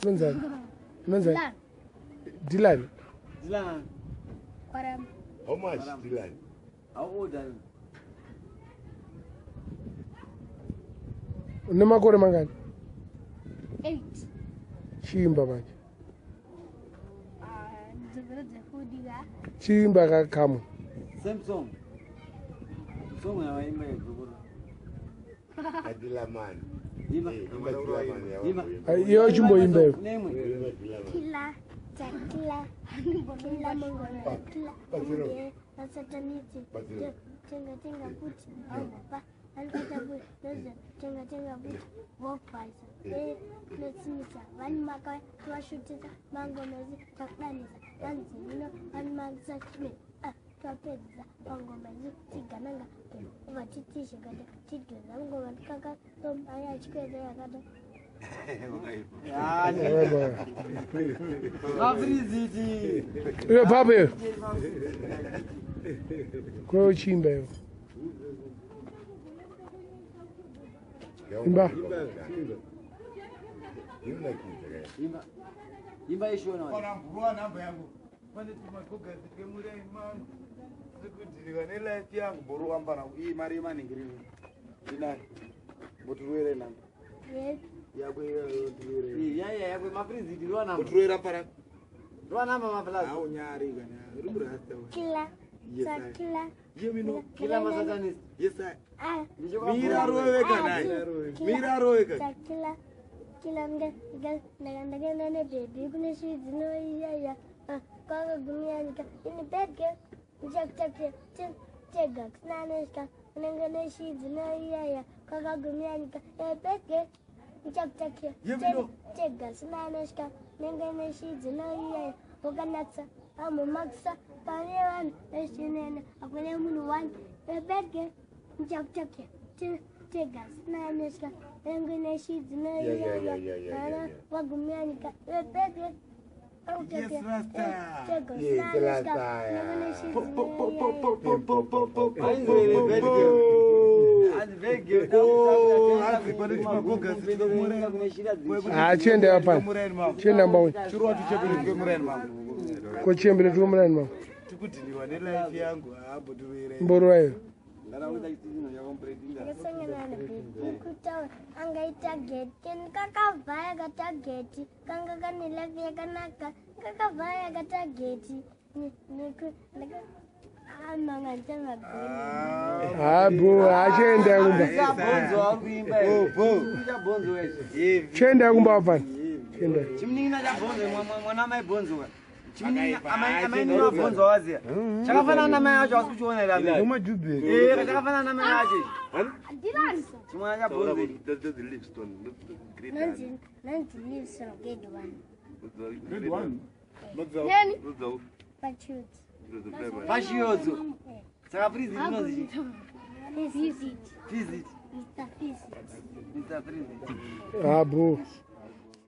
Unonzani? Unonzani? Dylan. Dylan. Kwaram. How much, Dylan? How old are you? Une makore mangani? 8. Chiimba manje. Ah, ndzivero dzefudika. Chiimba kakamwe. Same song. Song yawaimba yedzokoro. Adilamani. Imba. Eh, imba Dilamani Imba. yawaimba. Ai, Iyo chimboimba iyo. Nemwe. Imba Dilamani. Kila takila kila mongolo kila Batsiro. munge vasatanidzi Batsiro. tenga tenga futi pa anobata noza tenga tenga futi vobhaisa e notsimisa vanimaka tovashutisa mangomezi takudanisa vanzimino vanimakisa chime topedzisa pangoma isu tigananga ubva titizhekata tidhuza mungoma tikaka tomhanya chikweza yakata. Ah, Bye. Mafriziti. Iwe papo iyo. Kweyo chiimba iyo. Imba. Inonakidza kaya. Imba. Imba ishona. Panamvurwa namba yangu pane tumagogazi twemuraini mangu tiri kudhirika nelife yangu boruamba nangu iyi mari yemanhingirini ndinani mbotiroere namba yako iyotiroere Ya ya ya mafriziti rwa namba. mbotiroera para Rwa namba maflazi. aunyari kana uri kurasta Kila Yes, I- takila yemino Kila masatanist. yes I ah mira rove kana mira rove kana takila kila ndakaenda nebhebhi kune shiri dzinoiyaya kwakagumiyanyika ini bedge ndichakutakira tega kusina anosvika unenge neshiri dzinoiyaya kwakagumiyanyika bedge ndichakutakira Yemino. tega kusina anosvika unenge neshiri dzinoiyaya wakanatsa amumakisa pane vanhu veshinene hakune munhu wani ebedge ndichakutakira tega kusina anosvika unenge neshiri Yeah, yeah, yeah, dzinoiyaya yeah, yeah, yeah. wagumiyanyika ebedge Yes, Rasta. Yes, Rasta, yeah. Po po po po po po po po po po Ainzi po bad po. Hanzi Oh, hanzi pane tumagogazi twemuraini. Ah, chienda hapana. Twemuraini mangu. Chienda mbawe. Chirwa tuchepere twemuraini mangu. Ko chiembere tukumurani mama. Tikudhiliwa nelife yangu haambotiroere. Mborwa iyo. Ndakasangana nabhebhi kutaura angaita geti kakavhaya katageti kanga kane life yakanaka kakavhaya katageti amanga Ah, bo, ah chienda kumba. Chabhonzo ari kuimba. Bo, bo. Chabhonzo wechi. Chienda kumba hapana. Chienda. Chimunin'ina chabhonzo mwana mai bhonzo. Chimunin'ina amai nina bhonzo waziya. Chakafanana namai acho asi kuchiona here amai. Eh, chakafanana namai acho. Chimwana chabhonzo ichi. That's the Livingstone, not the great nanzi nanzi Livson grade one. Grade one. Not the Not the Pachutsi. the primary. Pashiyodzo. Saka freezit inonzi chii? Physics. Freezit. Mr. Physics. Mr. Freezit. Ah, bo.